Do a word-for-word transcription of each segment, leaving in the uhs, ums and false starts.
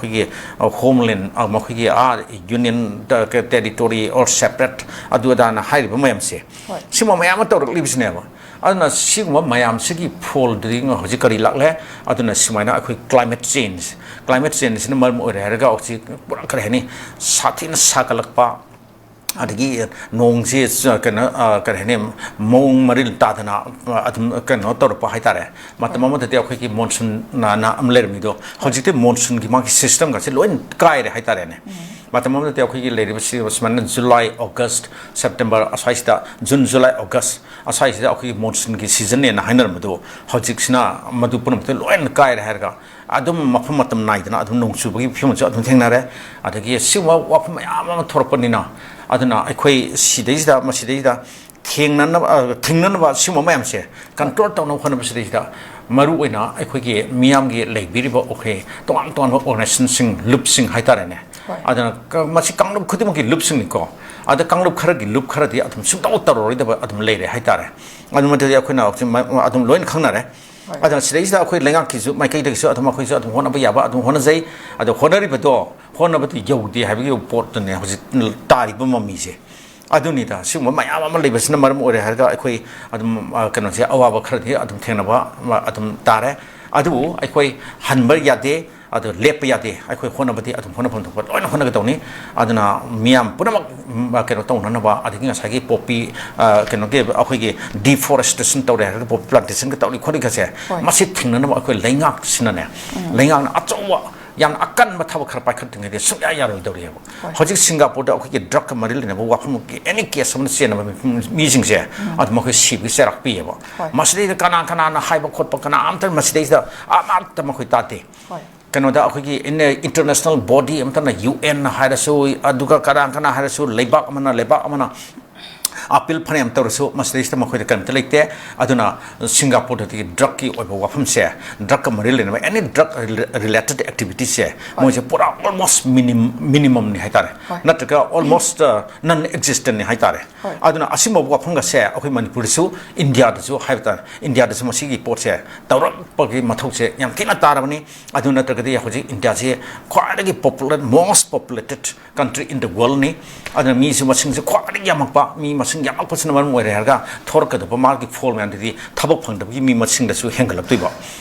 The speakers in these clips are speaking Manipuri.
ꯑꯩꯈꯣꯏꯒꯤ ꯍꯣꯝꯂꯦꯟ, ꯃꯈꯣꯏꯒꯤ ꯑꯥ ꯌꯨꯅꯤꯌꯟ ꯇꯦꯔꯤꯇꯣꯔꯤ ꯑꯣꯔ ꯁꯦꯄꯔꯦꯠ ꯑꯗꯨ ꯑꯗꯥꯅ ꯍꯥꯏꯔꯤꯕ ꯃꯌꯥꯝꯁꯦ, ꯍꯣꯏ꯫ ꯁꯤꯒꯨꯝꯕ ꯃꯌꯥꯝ ꯑꯃ ꯇꯧꯔꯛꯂꯤꯕꯁꯤꯅꯦꯕ꯫ ꯑꯗꯨꯅ ꯁꯤꯒꯨꯝꯕ ꯃꯌꯥꯝꯁꯤꯒꯤ ꯐꯣꯜꯗꯨꯗꯤ ꯍꯧꯖꯤꯛ ꯀꯔꯤ ꯂꯥꯛꯂꯦ? ꯑꯗꯨꯅ ꯁꯨꯃꯥꯏꯅ ꯑꯩꯈꯣꯏ ꯀ꯭ꯂꯥꯏꯃꯦꯠ ꯆꯦꯟꯖ, ꯀ꯭ꯂꯥꯏꯃꯦꯠ ꯆꯦꯟꯖꯁꯤꯅ ꯃꯔꯝ ꯑꯣꯏꯔꯦ ꯍꯥꯏꯔꯒ ꯍꯧꯖꯤꯛ ꯄꯨꯔꯥ ꯀꯔꯤ ꯍꯥꯏꯅꯤ, ꯁꯥꯊꯤꯅ ꯁꯥꯒꯠꯂꯛꯄ, ꯑꯗꯒꯤ ꯅꯣꯡꯁꯤ ꯀꯩꯅꯣ, ꯀꯔꯤ ꯍꯥꯏꯅꯤ, ꯃꯑꯣꯡ ꯃꯔꯤꯜ ꯇꯥꯗꯅ ꯑꯗꯨꯝ ꯀꯩꯅꯣ ꯇꯧꯔꯛꯄ ꯍꯥꯏꯇꯥꯔꯦ꯫ ꯃꯇꯝ ꯑꯃꯗꯗꯤ ꯑꯩꯈꯣꯏꯒꯤ ꯃꯣꯟꯁꯨꯟꯅ ꯑꯃ ꯂꯩꯔꯝꯃꯤꯗꯣ, ꯍꯧꯖꯤꯛꯇꯤ ꯃꯣꯟꯁꯨꯟꯒꯤ ꯃꯥꯒꯤ ꯁꯤꯁꯇꯦꯝꯒꯁꯦ ꯂꯣꯏ ꯀꯥꯏꯔꯦ ꯍꯥꯏꯇꯥꯔꯦꯅꯦ꯫ ꯃꯇꯝ ꯑꯃꯗꯗꯤ ꯑꯩꯈꯣꯏꯒꯤ ꯂꯩꯔꯤꯕꯁꯤ ꯁꯨꯃꯥꯏꯅ ꯖꯨꯂꯥꯏ, ꯑꯣꯒꯁ, ꯁꯦꯞꯇꯦꯝꯕꯔ ꯑꯁ꯭ꯋꯥꯏꯁꯤꯗ, ꯖꯨꯟ, ꯖꯨꯂꯥꯏ, ꯑꯣꯒꯁ ꯑꯁ꯭ꯋꯥꯏꯁꯤꯗ ꯑꯩꯈꯣꯏꯒꯤ ꯃꯣꯟꯁꯨꯟꯒꯤ ꯁꯤꯖꯟꯅꯦꯅ ꯍꯥꯏꯅꯔꯝꯕꯗꯨ, ꯍꯧꯖꯤꯛꯁꯤꯅ ꯃꯗꯨ ꯄꯨꯝꯅꯃꯛꯇ ꯂꯣꯏꯅ ꯀꯥꯏꯔꯦ ꯍꯥꯏꯔꯒ, ꯑꯗꯨꯝ ꯃꯐꯝ ꯃꯇꯝ ꯅꯥꯏꯗꯅ ꯑꯗꯨꯝ ꯅꯣꯡ ꯆꯨꯕꯒꯤ ꯐꯤꯕꯝꯁꯨ ꯑꯗꯨꯝ ꯊꯦꯡꯅꯔꯦ꯫ ꯑꯗꯒꯤ ꯁꯤꯒꯨꯝꯕ ꯋꯥꯐꯝ ꯃꯌꯥꯝ ꯑꯃ ꯊꯣꯛꯂꯛꯄꯅꯤꯅ, ꯑꯗꯨꯅ ꯑꯩꯈꯣꯏ ꯁꯤꯗꯩꯁꯤꯗ, ꯃꯁꯤꯗꯩꯁꯤꯗ ꯊꯦꯡꯅꯅꯕ, ꯑ, ꯊꯤꯡꯅꯅꯕ ꯁꯤꯒꯨꯝꯕ ꯃꯌꯥꯝꯁꯦ ꯀꯟꯇ꯭ꯔꯣꯜ ꯇꯧꯅꯕ ꯍꯣꯠꯅꯕꯁꯤꯗꯩꯁꯤꯗ, ꯃꯔꯨꯑꯣꯏꯅ ꯑꯩꯈꯣꯏꯒꯤ ꯃꯤꯌꯥꯝꯒꯤ ꯂꯩꯕꯤꯔꯤꯕ, ꯑꯩꯈꯣꯏ ꯇꯣꯉꯥꯟ ꯇꯣꯉꯥꯟꯕ ꯑꯣꯔꯒꯅꯥꯏꯖꯦꯁꯟꯁꯤꯡ, ꯂꯨꯞꯁꯤꯡ ꯍꯥꯏꯇꯥꯔꯦꯅꯦ꯫ ꯍꯣꯏ꯫ ꯑꯗꯨꯅ ꯀ-, ꯃꯁꯤ ꯀꯥꯡꯂꯨꯞ ꯈꯨꯗꯤꯡꯃꯛꯀꯤ ꯂꯨꯞꯁꯤꯡꯅꯤꯀꯣ꯫ ꯑꯗ ꯀꯥꯡꯂꯨꯞ ꯈꯔꯒꯤ ꯂꯨꯞ ꯈꯔꯗꯤ ꯑꯗꯨꯝ ꯁꯨꯡꯇꯧ ꯇꯧꯔꯔꯣꯏꯗꯕ ꯑꯗꯨꯝ ꯂꯩꯔꯦ ꯍꯥꯏꯇꯥꯔꯦ꯫ ꯑꯗꯨ ꯃꯊꯛꯇ ꯑꯩꯈꯣꯏꯅ ꯍꯧꯖꯤꯛ ꯃ-, ꯑꯗꯨꯝ ꯂꯣꯏꯅ ꯈꯪꯅꯔꯦ꯫ ꯍꯣꯏ꯫ ꯑꯗꯨꯅ ꯁꯤꯗꯩꯁꯤꯗ ꯑꯩꯈꯣꯏ ꯂꯩꯉꯥꯛꯀꯤꯁꯨ ꯃꯥꯏꯀꯩꯗꯒꯤꯁꯨ ꯑꯗꯨꯝ ꯑꯩꯈꯣꯏꯁꯨ ꯑꯗꯨꯝ ꯍꯣꯠꯅꯕ ꯌꯥꯕ ꯑꯗꯨꯝ ꯍꯣꯠꯅꯖꯩ꯫ ꯑꯗꯣ ꯍꯣꯠꯅꯔꯤꯕꯗꯣ, ꯍꯣꯠꯅꯕꯗꯨ ꯌꯧꯗꯦ ꯍꯥꯏꯕꯒꯤ ꯄꯣꯠꯇꯨꯅꯦ ꯍꯧꯖꯤꯛ ꯇꯥꯔꯤꯕ ꯃꯃꯤꯁꯦ꯫ ꯑꯗꯨꯅꯤꯗ, ꯁꯤꯒꯨꯝꯕ ꯃꯌꯥꯝ ꯑꯃ ꯂꯩꯕꯁꯤꯅ ꯃꯔꯝ ꯑꯣꯏꯔꯦ ꯍꯥꯏꯔꯒ ꯑꯩꯈꯣꯏ ꯑꯗꯨꯝ, ꯑ, ꯀꯩꯅꯣꯁꯦ, ꯑꯋꯥꯕ ꯈꯔꯗꯤ ꯑꯗꯨꯝ ꯊꯦꯡꯅꯕ, ꯑ, ꯑꯗꯨꯝ ꯇꯥꯔꯦ꯫ ꯑꯗꯨꯕꯨ ꯑꯩꯈꯣꯏ ꯍꯟꯕ ꯌꯥꯗꯦ, ꯑꯗꯨ ꯂꯦꯞꯄ ꯌꯥꯗꯦ꯫ ꯑꯩꯈꯣꯏ ꯍꯣꯠꯅꯕꯗꯤ ꯑꯗꯨꯝ ꯍꯣꯠꯅꯐꯝ ꯊꯣꯛꯄ ꯂꯣꯏꯅ ꯍꯣꯠꯅꯒꯗꯧꯅꯤ꯫ ꯑꯗꯨꯅ ꯃꯤꯌꯥꯝ ꯄꯨꯝꯅꯃꯛ, ꯎꯝ, ꯀꯩꯅꯣ ꯇꯧꯅꯅꯕ, ꯑꯗꯒꯤ ꯉꯁꯥꯏꯒꯤ ꯄꯣꯄꯤ, ꯑ, ꯀꯩꯅꯣꯒꯤ ꯑꯩꯈꯣꯏꯒꯤ ꯗꯤꯐꯣꯔꯦꯁꯇꯦꯁꯟ ꯇꯧꯔꯦ ꯍꯥꯏꯔꯒ ꯄꯣꯄꯤ ꯄ꯭ꯂꯥꯟꯇꯦꯁꯟꯒ ꯇꯧꯔꯤ ꯈꯣꯠꯂꯤꯒꯁꯦ, ꯍꯣꯏ꯫ ꯃꯁꯤ ꯊꯤꯡꯅꯅꯕ ꯑꯩꯈꯣꯏ ꯂꯩꯉꯥꯛꯁꯤꯅꯅꯦ, ꯂꯩꯉꯥꯛꯅ ꯑꯆꯧꯕ, ꯌꯥꯝꯅ ꯑꯀꯟꯕ ꯊꯕꯛ ꯈꯔ ꯄꯥꯏꯈꯠꯇ꯭ꯔꯤꯉꯩꯗꯤ ꯁꯨꯡꯌꯥ ꯌꯥꯔꯣꯏꯗꯧꯔꯤꯑꯕ꯫ ꯍꯣꯏ꯫ ꯍꯧꯖꯤꯛ ꯁꯤꯡꯒꯥꯄꯨꯔꯗ ꯑꯩꯈꯣꯏꯒꯤ ꯗ꯭ꯔꯒꯀ ꯃꯔꯤ ꯂꯩꯅꯕ ꯋꯥꯐꯝꯒꯤ ꯑꯦꯅꯤ ꯀꯦꯁ ꯑꯃꯅ ꯆꯦꯟꯅꯕ ꯃꯤꯄꯨꯝ-, ꯃꯤꯁꯤꯡꯁꯦ ꯑꯗꯨꯝ ꯑꯩꯈꯣꯏ ꯁꯤꯕꯒꯤ ꯆꯩꯔꯥꯛ ꯄꯤꯌꯦꯕ꯫ ꯍꯣꯏ꯫ ꯃꯁꯤꯗꯩꯗ ꯀꯅꯥ ꯀꯅꯥꯅ ꯍꯥꯏꯕ ꯈꯣꯠꯄ ꯀꯅꯥ ꯑꯝꯇ ꯃꯁꯤꯗꯩꯁꯤꯗ ꯑꯃꯠꯇ ꯃꯈꯣꯏ ꯇꯥꯗꯦ꯫ ꯍꯣꯏ꯫ ꯀꯩꯅꯣꯗ ꯑꯩꯈꯣꯏꯒꯤ ꯏꯟ-, ꯏꯟꯇꯔꯅꯦꯁꯅꯦꯜ ꯕꯣꯗꯤ ꯑꯃꯠꯇꯅ, ꯌꯨ ꯑꯦꯟ ꯍꯥꯏꯔꯁꯨ, ꯑꯗꯨꯒ ꯀꯅꯥ ꯀꯅꯥ ꯍꯥꯏꯔꯁꯨ, ꯂꯩꯕꯥꯛ ꯑꯃꯅ, ꯂꯩꯕꯥꯛ ꯑꯃꯅ ꯑꯄꯤꯜ ꯐꯅꯌꯥꯝ ꯇꯧꯔꯁꯨ ꯃꯁꯤꯗꯩꯁꯤꯗ ꯃꯈꯣꯏꯗ ꯀꯔꯤꯝꯇ ꯂꯩꯇꯦ꯫ ꯑꯗꯨꯅ ꯁꯤꯡꯒꯥꯄꯨꯔꯗꯗꯤ ꯗ꯭ꯔꯛꯀꯤ ꯑꯣꯏꯕ ꯋꯥꯐꯝꯁꯦ, ꯗ꯭ꯔꯛꯀ ꯃꯔꯤ ꯂꯩꯅꯕ any drug related activity ꯁꯦ ꯃꯣꯏꯁꯦ ꯄꯨꯔꯥ almost minimum ꯅꯤ ꯍꯥꯏꯇꯥꯔꯦ꯫ ꯍꯣꯏ꯫ ꯅꯠꯇ꯭ꯔꯒ almost non existent ꯅꯤ ꯍꯥꯏꯇꯥꯔꯦ꯫ ꯍꯣꯏ꯫ ꯑꯗꯨꯅ ꯑꯁꯤꯒꯨꯝꯕ ꯋꯥꯐꯝꯒꯁꯦ ꯑꯩꯈꯣꯏ ꯃꯅꯤꯄꯨꯔꯗꯁꯨ, ꯏꯟꯗꯤꯌꯥꯗꯁꯨ ꯍꯥꯏꯕ ꯇꯥꯔꯦ, ꯏꯟꯗꯤꯌꯥꯗꯁꯨ ꯃꯁꯤꯒꯤ ꯄꯣꯠꯁꯦ ꯇꯧꯔꯛꯄꯒꯤ ꯃꯊꯧꯁꯦ ꯌꯥꯝ ꯊꯤꯅ ꯇꯥꯔꯕꯅꯤ꯫ ꯑꯗꯨ ꯅꯠꯇ꯭ꯔꯒꯗꯤ ꯍꯧꯖꯤꯛ ꯏꯟꯗꯤꯌꯥꯁꯤ ꯈ꯭ꯋꯥꯏꯗꯒꯤ populate, most populated country in the world ꯅꯤ꯫ ꯑꯗꯨꯅ ꯃꯤꯁꯨ ꯃꯁꯤꯡꯁꯨ ꯈ꯭ꯋꯥꯏꯗꯒꯤ ꯌꯥꯝꯃꯛꯄ, ꯃꯤ ꯃꯁꯤꯡ ꯌꯥꯝꯃꯛꯄꯁꯤꯅ ꯃꯔꯝ ꯑꯣꯏꯔꯦ ꯍꯥꯏꯔꯒ ꯊꯣꯔꯛꯀꯗꯕ ꯃꯥꯒꯤ ꯐꯣꯜ ꯃꯌꯥꯝꯗꯨꯗꯤ ꯊꯕꯛ ꯐꯪꯗꯕꯒꯤ ꯃꯤ ꯃꯁꯤꯡꯗꯁꯨ ꯍꯦꯟꯒꯠꯂꯛꯇꯣꯏꯕ꯫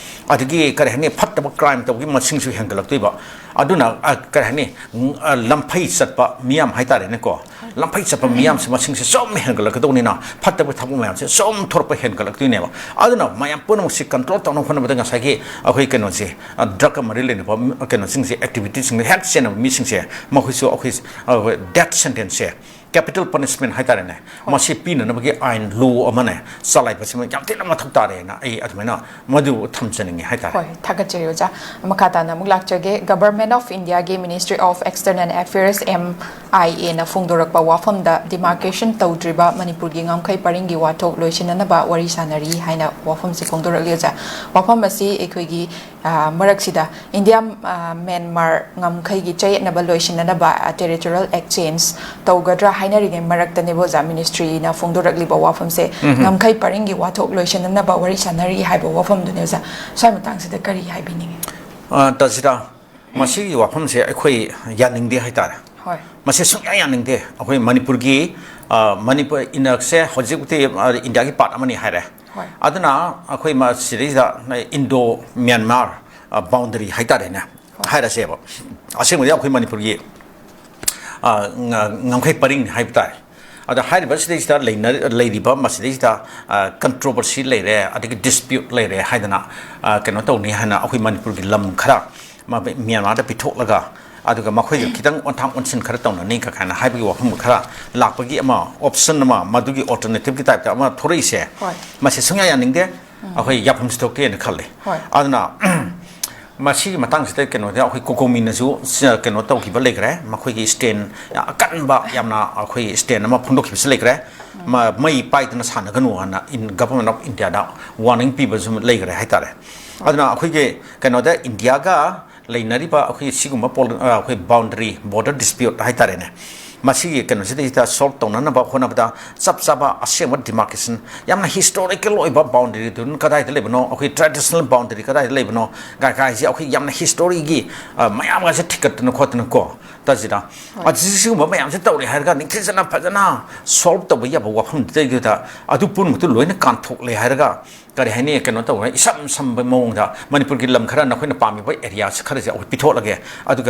ꯑꯗꯒꯤ ꯀꯔꯤ ꯍꯥꯏꯅꯤ, ꯐꯠꯇꯕ ꯀ꯭ꯔꯥꯏꯝ ꯇꯧꯕꯒꯤ ꯃꯁꯤꯡꯁꯨ ꯍꯦꯟꯒꯠꯂꯛꯇꯣꯏꯕ꯫ ꯑꯗꯨꯅ, ꯑ, ꯀꯔꯤ ꯍꯥꯏꯅꯤ, ꯎꯝ, ꯑ, ꯂꯝꯐꯩ ꯆꯠꯄ ꯃꯤꯌꯥꯝ ꯍꯥꯏꯇꯥꯔꯦꯅꯦꯀꯣ, ꯂꯝꯐꯩ ꯆꯠꯄ ꯃꯤꯌꯥꯝꯁꯦ ꯃꯁꯤꯡꯁꯦ ꯁꯨꯝ ꯍꯦꯟꯒꯠꯂꯛꯀꯗꯧꯅꯤꯅ ꯐꯠꯇꯕ ꯊꯕꯛ ꯃꯌꯥꯝꯁꯦ ꯁꯨꯝ ꯊꯣꯔꯛꯄ ꯍꯦꯟꯒꯠꯂꯛꯇꯣꯏꯅꯦꯕ꯫ ꯑꯗꯨꯅ ꯃꯌꯥꯝ ꯄꯨꯝꯅꯃꯛꯁꯤ ꯀꯟꯇ꯭ꯔꯣꯜ ꯇꯧꯅꯕ ꯍꯣꯠꯅꯕꯗ ꯉꯁꯥꯏꯒꯤ ꯑꯩꯈꯣꯏ ꯀꯩꯅꯣꯁꯦ, ꯑ, ꯗ꯭ꯔꯛꯀ ꯃꯔꯤ ꯂꯩꯅꯕ, ꯎꯝ, ꯀꯩꯅꯣꯁꯤꯡꯁꯦ, ꯑꯦꯛꯇꯤꯚꯤꯇꯤꯁꯤꯡꯗ ꯍꯦꯛ ꯆꯦꯟꯅꯕ ꯃꯤꯁꯤꯡꯁꯦ ꯃꯈꯣꯏꯁꯨ ꯑꯩꯈꯣꯏ, ꯑꯩꯈꯣꯏ ꯗꯦꯠ ꯁꯦꯟꯇꯦꯟꯁꯁꯦ, ꯀꯦꯄꯤꯇꯦꯜ ꯄꯅꯤꯁꯃꯦꯟ ꯍꯥꯏꯇꯥꯔꯦꯅꯦ, ꯍꯣꯏ꯫ ꯃꯁꯤ ꯄꯤꯅꯅꯕꯒꯤ ꯑꯥꯏꯟ ꯂꯣ ꯑꯃꯅꯦ ꯆꯂꯥꯏꯕꯁꯤꯃ ꯌꯥꯝ ꯊꯤꯅ ꯃꯊꯧ ꯇꯥꯔꯦꯅ ꯑꯩ ꯑꯗꯨꯃꯥꯏꯅ ꯃꯗꯨ ꯊꯝꯖꯅꯤꯡꯉꯤ ꯍꯥꯏꯇꯥꯔꯦ꯫ ꯍꯣꯏ, ꯊꯥꯒꯠꯆꯔꯤ ꯑꯣꯖꯥ꯫ ꯃꯈꯥ ꯇꯥꯅ ꯑꯃꯨꯛ ꯂꯥꯛꯆꯒꯦ꯫ Government of Indiaꯒꯤ Ministry of External Affairs, M I A ꯅ ꯐꯣꯡꯗꯣꯔꯛꯄ ꯋꯥꯐꯝꯗ demarcation ꯇꯧꯗ꯭ꯔꯤꯕ ꯃꯅꯤꯄꯨꯔꯒꯤ ꯉꯝꯈꯩ ꯄꯔꯤꯡꯒꯤ ꯋꯥꯊꯣꯛ ꯂꯣꯏꯁꯤꯟꯅꯅꯕ ꯋꯥꯔꯤ ꯁꯥꯟꯅꯔꯤ ꯍꯥꯏꯅ ꯋꯥꯐꯝꯁꯤ ꯐꯣꯡꯗꯣꯔꯛꯂꯤ ꯑꯣꯖꯥ꯫ ꯋꯥꯐꯝ ꯑꯁꯤ ꯑꯩꯈꯣꯏꯒꯤ, ꯑ, ꯃꯔꯛꯁꯤꯗ ꯏꯟꯗꯤꯌꯥ, ꯑ, ꯃ꯭ꯌꯥꯟꯃꯥꯔ ꯉꯝꯈꯩꯒꯤ ꯆꯌꯦꯠꯅꯕ ꯂꯣꯏꯁꯤꯟꯅꯅꯕ, ꯑ, territorial exchange ꯇꯧꯒꯗ꯭ꯔꯥ ꯍꯥꯏꯅꯔꯤꯉꯩ ꯃꯔꯛꯇꯅꯦꯕ ꯑꯣꯖꯥ, ministryꯅ ꯐꯣꯡꯗꯣꯔꯛꯂꯤꯕ ꯋꯥꯐꯝꯁꯦ, ꯉꯝꯈꯩ ꯄꯔꯤꯡꯒꯤ ꯋꯥꯊꯣꯛ ꯂꯣꯏꯁꯤꯟꯅꯅꯕ ꯋꯥꯔꯤ ꯁꯥꯟꯅꯔꯤ ꯍꯥꯏꯕ ꯋꯥꯐꯝꯗꯨꯅꯦ ꯑꯣꯖꯥ꯫ ꯁ꯭ꯋꯥꯏ ꯃꯇꯥꯡꯁꯤꯗ ꯀꯔꯤ ꯍꯥꯏꯕꯤꯅꯤꯡꯉꯤ? ꯑ, ꯇꯁꯤꯗ ꯃꯁꯤꯒꯤ ꯋꯥꯐꯝꯁꯦ ꯑꯩꯈꯣꯏ ꯌꯥꯅꯤꯡꯗꯦ ꯍꯥꯏꯇꯥꯔꯦ꯫ ꯍꯣꯏ꯫ ꯃꯁꯤ ꯁꯨꯡꯌꯥ ꯌꯥꯅꯤꯡꯗꯦ꯫ ꯑꯩꯈꯣꯏ ꯃꯅꯤꯄꯨꯔꯒꯤ, ꯑ, ꯃꯅꯤꯄꯨꯔ ꯏꯅꯛꯁꯦ ꯍꯧꯖꯤꯛꯇꯤ, ꯑ, ꯏꯟꯗꯤꯌꯥꯒꯤ ꯄꯥꯔꯠ ꯑꯃꯅꯤ ꯍꯥꯏꯔꯦ꯫ ꯍꯣꯏ꯫ ꯑꯗꯨꯅ ꯑꯩꯈꯣꯏ ꯃꯁꯤꯗꯩꯁꯤꯗ ꯏꯟꯗꯣ ꯃ꯭ꯌꯥꯟꯃꯥꯔ, ꯑ, ꯕꯥꯎꯟꯗꯔꯤ ꯍꯥꯏꯇꯥꯔꯦꯅꯦ, ꯍꯥꯏꯔꯁꯦꯕ꯫ ꯑꯁꯦꯡꯕꯗꯤ ꯑꯩꯈꯣꯏ ꯃꯅꯤꯄꯨꯔꯒꯤ, ꯑ, ꯉ-, ꯉꯝꯈꯩ ꯄꯔꯤꯡꯅꯤ ꯍꯥꯏꯕ ꯇꯥꯔꯦ꯫ ꯑꯗ ꯍꯥꯏꯔꯤꯕꯁꯤꯗꯩꯁꯤꯗ ꯂꯩꯅ-, ꯂꯩꯔꯤꯕ ꯃꯁꯤꯗꯩꯁꯤꯗ, ꯑ, ꯀꯟꯇ꯭ꯔꯣꯕꯔꯁꯤ ꯂꯩꯔꯦ, ꯑꯗꯒꯤ ꯗꯤꯁꯄ꯭ꯌꯨꯠ ꯂꯩꯔꯦ ꯍꯥꯏꯗꯅ, ꯑ, ꯀꯩꯅꯣ ꯇꯧꯅꯤ ꯍꯥꯏꯅ ꯑꯩꯈꯣꯏ ꯃꯅꯤꯄꯨꯔꯒꯤ ꯂꯝ ꯈꯔ ꯃ-, ꯃ꯭ꯌꯥꯟꯃꯥꯔꯗ ꯄꯤꯊꯣꯛꯂꯒ, ꯑꯗꯨꯒ ꯃꯈꯣꯏꯒ ꯈꯤꯇꯪ ꯑꯣꯟꯊꯥꯡ ꯑꯣꯟꯁꯤꯟ ꯈꯔ ꯇꯧꯅꯅꯤ ꯀ-, ꯀꯥꯏꯅ ꯍꯥꯏꯕꯒꯤ ꯋꯥꯐꯝ ꯈꯔ ꯂꯥꯛꯄꯒꯤ ꯑꯃ ꯑꯣꯞꯁꯟ ꯑꯃ, ꯃꯗꯨꯒꯤ ꯑꯣꯜꯇꯔꯅꯦꯇꯤꯚꯀꯤ ꯇꯥꯏꯞꯇ ꯑꯃ ꯊꯣꯔꯛꯏꯁꯦ, ꯍꯣꯏ꯫ ꯃꯁꯤ ꯁꯨꯡꯌꯥ ꯌꯥꯅꯤꯡꯗꯦ꯫ ꯑꯩꯈꯣꯏ ꯌꯥꯐꯝꯁꯤ ꯊꯣꯛꯇꯦꯅ ꯈꯜꯂꯤ꯫ ꯍꯣꯏ꯫ ꯑꯗꯨꯅ ꯃꯁꯤꯒꯤ ꯃꯇꯥꯡꯁꯤꯗ ꯀꯩꯅꯣꯗ ꯑꯩꯈꯣꯏ ꯀꯣꯀꯣꯃꯤꯅꯁꯨ ꯁ-, ꯀꯩꯅꯣ ꯇꯧꯈꯤꯕ ꯂꯩꯈ꯭ꯔꯦ, ꯃꯈꯣꯏꯒꯤ stand ꯑꯀꯟꯕ ꯌꯥꯝꯅ ꯑꯩꯈꯣꯏ stand ꯑꯃ ꯐꯣꯡꯗꯣꯛꯈꯤꯕꯁꯨ ꯂꯩꯈ꯭ꯔꯦ꯫ ꯃ-, ꯃꯩ ꯄꯥꯏꯗꯅ ꯁꯥꯟꯅꯒꯅꯨ ꯍꯥꯏꯅ in-, Government of Indiaꯗ warning ꯄꯤꯕꯁꯨ ꯂꯩꯈ꯭ꯔꯦ ꯍꯥꯏꯇꯥꯔꯦ꯫ ꯑꯗꯨꯅ ꯑꯩꯈꯣꯏꯒꯤ ꯀꯩꯅꯣꯗ ꯏꯟꯗꯤꯌꯥꯒ ꯂꯩꯅꯔꯤꯕ ꯑꯩꯈꯣꯏꯒꯤ ꯁꯤꯒꯨꯝꯕ ꯄꯣꯜ-, ꯑ, ꯑꯩꯈꯣꯏ boundary, border dispute ꯍꯥꯏꯇꯥꯔꯦꯅꯦ, ꯃꯁꯤꯒꯤ ꯀꯩꯅꯣꯁꯤꯗꯩꯁꯤꯗ solve ꯇꯧꯅꯅꯕ ꯍꯣꯠꯅꯕꯗ ꯆꯞ ꯆꯥꯕ ꯑꯁꯦꯡꯕ demarcation, ꯌꯥꯝꯅ historical ꯑꯣꯏꯕ boundaryꯗꯨꯅ ꯀꯗꯥꯏꯗ ꯂꯩꯕꯅꯣ, ꯑꯩꯈꯣꯏ traditional boundary ꯀꯗꯥꯏꯗ ꯂꯩꯕꯅꯣ, ꯀꯥꯏ ꯀꯥꯏꯁꯦ ꯑꯩꯈꯣꯏ ꯌꯥꯝꯅ historyꯒꯤ, ꯑ, ꯃꯌꯥꯝꯒꯁꯦ ꯊꯤꯒꯠꯇꯅ ꯈꯣꯠꯇꯅ ꯀꯣ, ꯇꯁꯤꯗ ꯍꯣꯏ꯫ ꯑꯁꯤ-, ꯁꯤꯒꯨꯝꯕ ꯃꯌꯥꯝꯁꯦ ꯇꯧꯔꯦ ꯍꯥꯏꯔꯒ ꯅꯤꯡꯊꯤꯖꯅ ꯐꯖꯅ solve ꯇꯧꯕ ꯌꯥꯕ ꯋꯥꯐꯝꯗꯨꯗꯩꯗꯨꯗ ꯑꯗꯨ ꯄꯨꯝꯅꯃꯛꯇꯨ ꯂꯣꯏꯅ ꯀꯥꯟꯊꯣꯛꯂꯦ ꯍꯥꯏꯔꯒ, ꯀꯔꯤ ꯍꯥꯏꯅꯤ, ꯀꯩꯅꯣ ꯇꯧꯔꯦ, ꯏꯁꯝ ꯁꯝꯕ ꯃꯑꯣꯡꯗ ꯃꯅꯤꯄꯨꯔꯒꯤ ꯂꯝ ꯈꯔ ꯅꯈꯣꯏꯅ ꯄꯥꯝꯃꯤꯕ areaꯁꯦ ꯈꯔꯁꯦ ꯑꯩꯈꯣꯏ ꯄꯤꯊꯣꯛꯂꯒꯦ, ꯑꯗꯨꯒ